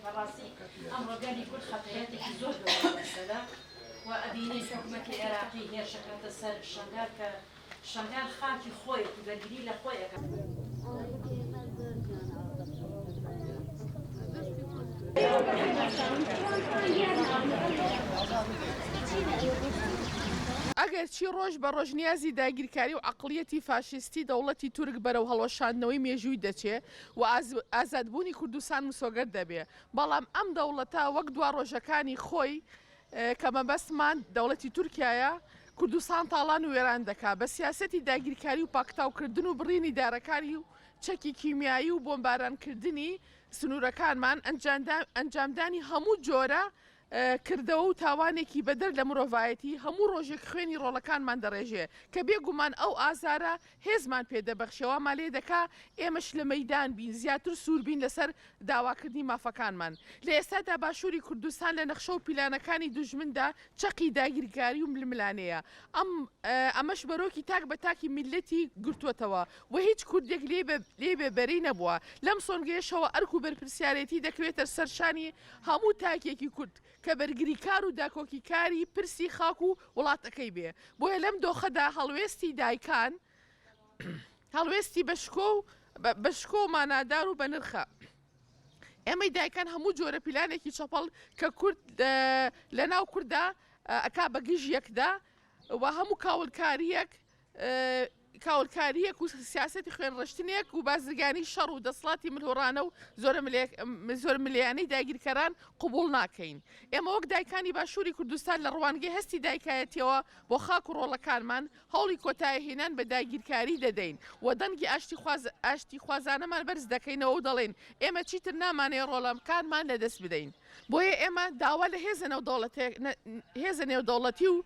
بەڕاستی ئەمڕۆ گەلی کورد خەتەرەتێکی زۆر گەورەی لەسەرە و ئەبینین حکومەتی عێراقی هێرشەکاتە سەر شەنگال کە شەنگال خاکی خۆیەتی بەرگری لە خۆی ئەکات. ئەگەرچی ڕۆژ بە ڕۆژ نیازی داگیرکاری و عەقڵیەتی فاشیستی دەوڵەتی تورک بەرەو هەڵوەشاندنەوەی مێژووی دەچێ و ئازادبوونی کوردستان مسۆگەر دەبێ، بەڵام ئەم دەوڵەتە وەک دوا ڕۆژەکانی خۆی کە مەبەستمان دەوڵەتی تورکیایە، کوردستان تاڵان و وێران دەکا بە سیاسەتی داگیرکاری و پاکتاوکردن و بڕینی دارەکانی و چەکی کیمیایی و بۆمبارانکردنی سنوورەکانمان، ئەنجامدانی هەموو جۆرە کردەوە و تاوانێکی بەدەر لە مرۆڤایەتی هەموو ڕۆژێک خوێنی ڕۆڵەکانمان دەڕێژێ کە بێ گومان ئەو ئازارە هێزمان پێ دەبەخشێ وامان لێ دەکا ئێمەش لە مەیدان بین زیاتر سوور بین لەسەر داواکردنی مافەکانمان. لە ئێستادا باشووری کوردستان لە نەخشە و پیلانەکانی دوژمندا چەقی داگیرکاری و ململانێیە. ئەم ئەمەش بەرۆکی تاک بە تاکی میللەتی گرتووەتەوە و هیچ کوردێک لێی بە لێی بێ بەری نەبووە. لەم سۆنگەیەشەوە ئەرک و بەرپرسیارێتی دەکەوێتە سەر شانی هەموو تاکێکی کورد کە بەرگریکار و داکۆکیکاری پرسی خاک و وڵاتەکەی بێ. بۆیە لەم دۆخەدا هەڵوێستی دایکان هەڵوێستی بە شکۆ و بە شکۆ و مانادار و بەنرخە. ئێمەی دایکان هەموو جۆرە پیلانێکی چەپەڵ کە کورد لە ناو کورددا ئەکا بە گژ یەکدا و هەموو کاولکارییەک کاولکارییەک و سیاسەتی خوێنڕشتنێک و بازرگانی شەڕ و دەسڵاتی ملهوڕانە و زۆرەملێیانەی داگیرکەران قبوڵ ناکەین. ئێمە وەک دایکانی باشووری کوردستان لە ڕوانگەی هەستی دایکایەتیەوە بۆ خاک و ڕۆڵەکانمان هەوڵی کۆتایهێنان بە داگیرکاری دەدەین و دەنگی ئاشتیخوازانەمان بەرز دەکەینەوە و دەڵێین ئێمە چیتر نامانەوێت ڕۆڵەکانمان لەدەست بدەین. بۆیە ئێمە داوا لە هێزە نێودەوڵەتی و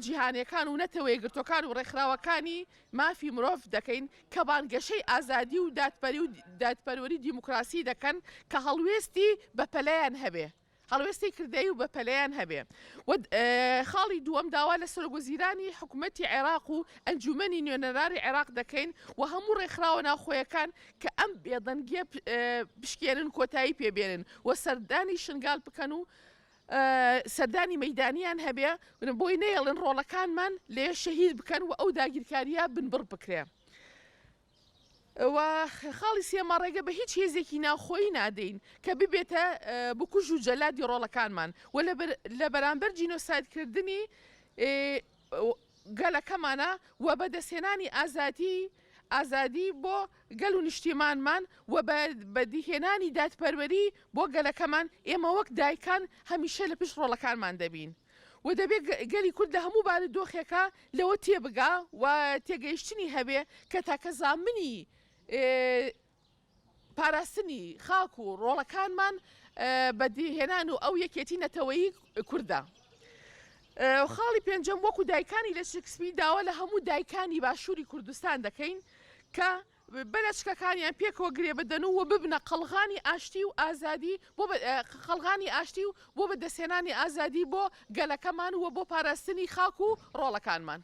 جیهانیەکان و نەتەوەیەکگرتوەکان و ڕێکخراوەکانی مافی مرۆڤ دەکەین کە بانگەشەی ئازادی و دادپەری و دادپەروەری دیموکراسی دەکەن کە هەڵوێستی بەپەلەیان هەبێ هەڵوێستی کردەیی و بەپەلەیان هەبێ و خاڵی دووەم داوا لە سەرۆکوەزیرانی حکومەتی عێراق و ئەنجومەنی نوێنەرانی عێراق دەکەین و هەموو ڕێکخراوە ناوخۆیەکان کە ئەم بێدەنگیە بشکێنن کۆتایی پێ بێنن و سەردانی شنگال بکەن و سەردانی مەیدانیان هەبێ بۆی نەیەڵن ڕۆڵەکانمان لێ شەهید بکەن و ئەو داگیرکاریە بنبڕ بکرێ. و خاڵی سێمە ڕێگە بە هیچ هێزێکی ناوخۆیی نادەین کە ببێتە بکوژ و جەلادی ڕۆڵەکانمان و لە بەرامبەر جینۆسایدکردنی گەلەکەمانە و بەدەستهێنانی ئازادی ئازادی بۆ گەل و نیشتیمانمان و بەدیهێنانی دادپەروەری بۆ گەلەکەمان، ئێمە وەک دایکان هەمیشە لە پشت ڕۆڵەکانمان دەبین و دەبێ گەلی کورد لە هەموو بارودۆخێکا لەوە تێبگا و تێگەیشتنی هەبێ کە تاکە زامنی پاراستنی خاک و ڕۆڵەکانمان بەدیهێنان و ئەو یەکێتی نەتەوەیی کوردە. خاڵی پێنجەم وەکو دایکانی لەچک سپی داوا لە هەموو دایکانی باشووری کوردستان دەکەین کە بەلەچکەکانیان پێکەوە گرێ بدەن و ببنە قەڵغانی ئاشتی و ئازادی بۆ قەڵغانی ئاشتی و بۆ بەدەستهێنانی ئازادی بۆ گەلەکەمان و بۆ پاراستنی خاک و ڕۆڵەکانمان.